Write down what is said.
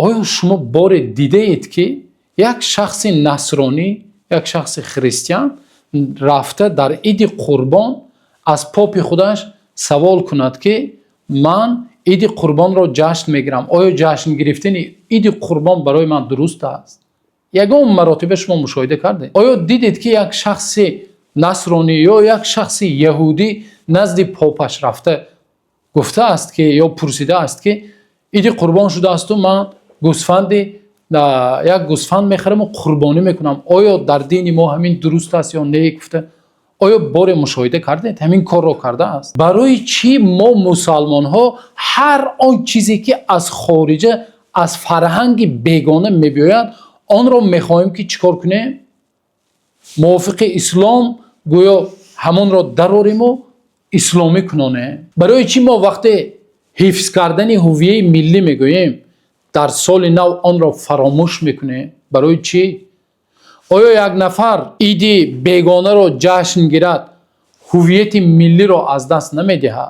Оё шумо боре дидаед, ки як шахси насронӣ, як шахси христиан рафта дар Иди Қурбон аз попи худаш савол кунад, ки ман Иди Қурбонро ҷашн мегирам, оё ҷашн гирифтани Иди Қурбон барои ман дуруст аст? Ягон маротиба шумо мушоҳида кардед? Оё дидед, ки як шахси насронӣ ё як шахси яҳудӣ назди попаш рафта гуфтааст, ки ё пурсидааст, ки Иди Қурбон шудааст ва ман гӯсфанде, як гӯсфанд мехарам ва қурбонӣ мекунам, оё дар дини мо ҳамин дуруст аст ё не? Гуфта, оё боре мушоҳида кардед, ҳамин корро кардааст? Барои чӣ мо мусалмонҳо ҳар он чизе ки аз хориҷа, аз фарҳанги бегона мебиёяд, онро мехоҳем, ки чӣ кор кунем? Мувофиқи ислом гӯё ҳамонро дарорем ва исломӣ кунонем. Барои чӣ мо вақте ҳифз кардани ҳувияи миллӣ мегӯем, дар соли нав онро фаромӯш мекунем? Барои чӣ? Оё як нафар иди бегонаро ҷашн гирад, ҳувияти миллиро аз даст намедиҳад?